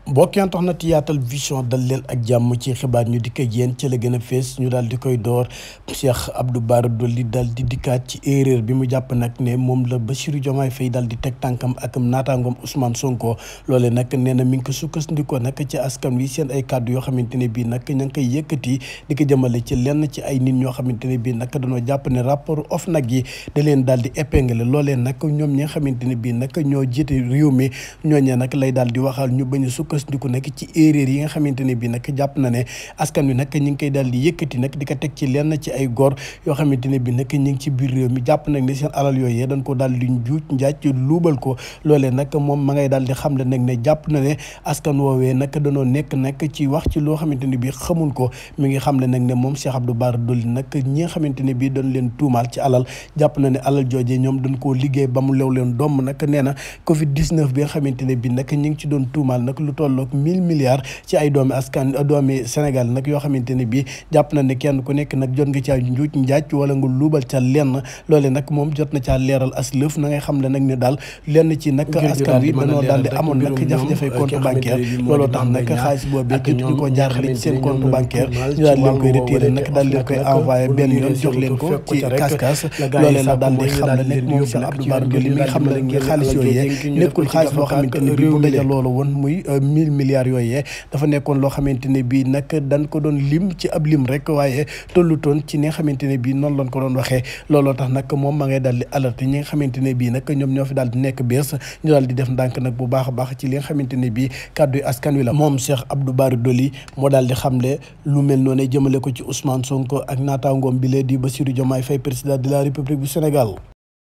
mbokkeen tax na ci Yaatal Vision dal leen ak jàmm ci xibaar ñu dikk ak yéen ci la gën a fees ñu daal di koy door Cheikh Abdou Bara Dolly daal di dikkaat ci erreur bi mu jàpp nag ne moom la Bassirou Diomaye Faye daal di teg tànkam ak naataangoom Ousmane Sonko loole nag nee na mi ngi ko sukkandikoo nag ci askan wi seen ay kàddu yoo xamante ne bii nag ña ngi koy yëkkati di ko jëmale ci lenn ci ay nit ñoo xamante ne bii nag dañoo jàpp ne rapport OFNAC yi da leen daal di épinglé loolee nag ñoom ñi nga xamante ne bii nag ñoo jiite réew mi ñooñee nag lay daal di waxal ñu bañ a sukkandiku nag ci erreur yi nga xamante ne bii nag jàpp na ne askan wi nag ñi ngi koy daal di yëkkati nag di ko teg ci lenn ci ay góor yoo xamante ne bii nag ñi ngi ci biir réew mi jàpp nag ne seen alal yooyee dañ ko daal di njuuj njaaj luubal ko loolee nag moom ma ngay daal di xam le nag ne jàpp na ne askan woowee nag danoo nekk nag ci wax ci loo xamante ne bii xamul ko mi ngi xam le nag ne moom Cheikh Abdou Bara Dolly nag ñi nga xamante ne bii dañ leen tuumaal ci alal jàpp na ne alal joojee ñoom dañ koo liggéey ba mu lew leen doom nag nee na Covid 19 bi nga xamante ne bii nag ñi ngi ci doon tuumaal nag lu tollook 1000 milliards ci ay doomi Sénégal nag yoo xamante ne bii jàpp na ne kenn ku nekk nag jot nga caa njuuj njaaj wala nga luubal ca lenn loole nag moom jot na caa leeral as lëf na ngay xam ne nag ne daal lenn ci nag askan wi dañoo daal di amoon nag jafe-jafe compte bancaire looloo tax nag xaalis boobu jot ñu ko jaarale ci seen compte bancaire ñu daal leen koy retiré nag daal leen koy envoyé benn yoon jox leen ko ci kas-kas loolee nag daal di xam ne nag moom Cheikh Abdou Bara Dolly mi nga xam ne nag ngir xaalis yooyee nekkul xaalis boo xamante ne bii bu daja loolu woon muy 1000 milliards yooyee dafa nekkoon loo xamante ne bii nag dañ ko doon lim ci ab lim rek waaye tollutoon ci ni nga xamante ne bii noonu lañ ko doon waxee looloo tax nag moom ma ngay daal di alerté ñi nga xamante ne bii nag ñoom ñoo fi daal di nekk bees ñu daal di def ndànk nag bu baax a baax ci li nga xamante ne bii kàddu yi askan wi la moom Cheikh Abdou Bara Dolly moo daal di xamle lu mel noonu jëmale ko ci Ousmane Sonko ak naataangoom bi lee di Bassirou Diomaye Faye président de la République du Sénégal